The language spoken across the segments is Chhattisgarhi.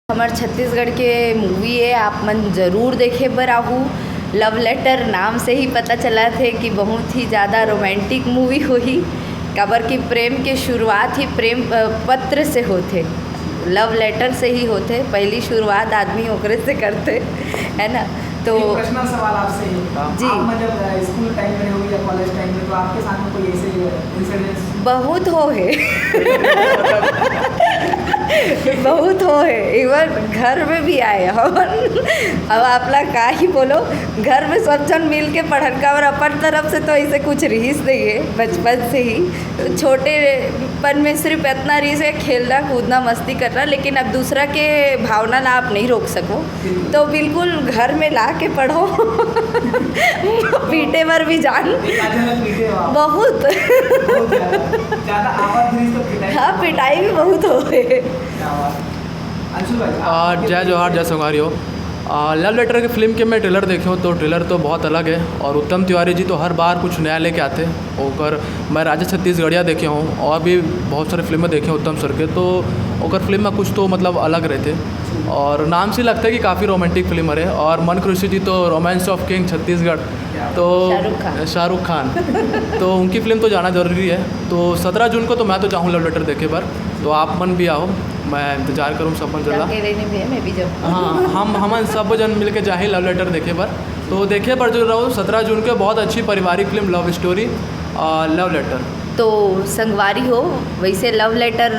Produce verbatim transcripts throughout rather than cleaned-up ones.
हमर छत्तीसगढ़ के मूवी है, आप मन जरूर देखे बर आहू। लव लेटर नाम से ही पता चला थे कि बहुत ही ज़्यादा रोमांटिक मूवी होही, काबर कि प्रेम के शुरुआत ही प्रेम अ, पत्र से होथे, लव लेटर से ही होथे। पहली शुरुआत आदमी ओकरे से करथे, है ना? तो एक पर्सनल सवाल आपसे। जी। आप मतलब, अ, स्कूल टाइम में हो या कॉलेज टाइम में, तो आपके साथ में कोई ऐसे इंसिडेंट्स? बहुत हो है। बहुत हो है, इवन घर में भी आए हम। अब आप ला का ही बोलो, घर में सब जन मिल के पढ़न का, और अपन तरफ से तो ऐसे कुछ रिहिस नहीं है बचपन से ही। छोटेपन में सिर्फ इतना रिहिस है, खेलना, कूदना, मस्ती करना, लेकिन अब दूसरा के भावना ला आप नहीं रोक सको। तो बिल्कुल घर में ला के पढ़ो। पीटे बर भी जान। एक आध झन पीटे हो आप? बहुत। बहुत ज़्यादा। ज़्यादा आवाज़ रिहिस तो पिटाई। हाँ, पिटाई भी बहुत हो गए। क्या बात। अंशु भाई, आ, आपके जय जोहार, जय संगवारी हो। आ, लव लेटर के फिल्म के मैं ट्रेलर देखे हूँ, तो ट्रेलर तो बहुत अलग है, और उत्तम तिवारी जी तो हर बार कुछ नया लेके आते हैं। ओकर मैं राजा छत्तीसगढ़िया देखे हूँ, और भी बहुत सारे फिल्में देखे हूँ उत्तम सर के, तो ओकर फिल्म में कुछ तो मतलब अलग रहते। और नाम से लगता है कि काफ़ी रोमांटिक फिल्म हरे, और मन खुशी जी तो रोमांस ऑफ किंग छत्तीसगढ़, तो शाहरुख खान। शाहरुख खान। तो उनकी फिल्म तो जाना जरूरी है। तो सत्रह जून को तो मैं तो जाऊँ लव लेटर देखे बर, तो आप मन भी आओ, मैं इंतजार करूँ सब मन जल्ला। अकेले नहीं भैया, मैं भी जाऊँ। हाँ, हम हमन सब जन मिलके जाही लव लेटर देखे बर। तो देखे बर जरूर रहो, सत्रह जून के बहुत अच्छी पारिवारिक फिल्म लव स्टोरी, लव लेटर। तो संगवारी हो, वैसे लव लेटर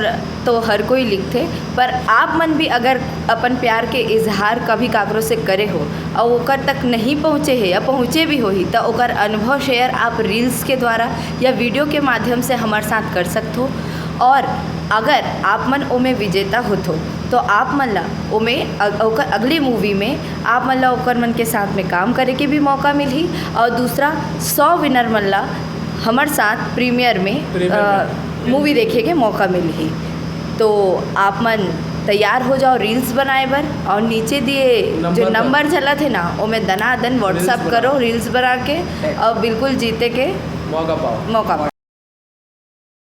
तो हर कोई लिखथे, पर आप मन भी अगर अपन प्यार के इजहार कभी काकरो से करे हो और ओकर तक नहीं पहुँचे है या पहुँचे भी होही, तो ओकर अनुभव शेयर आप रील्स के द्वारा या वीडियो के माध्यम से हमारे साथ कर सकथो। और अगर आप मन ओमे विजेता होथो, तो आप मन ला ओमे अग-, ओकर अगली मूवी में आप मन ला ओकर मन के साथ में काम करे के भी मौका मिलही, और दूसरा सौ विनर मन ला हमर साथ प्रीमियर में, प्रीमियर अ, में। मूवी देखे के मौका मिलही। तो आप मन तैयार हो जाओ रील्स बनाए बर, और नीचे दिए नंबर जो पर। नंबर चलत है ना, ओमे दनादन WhatsApp करो, रील्स बना के, और बिल्कुल जीते के मौका पाओ। मौका पाओ।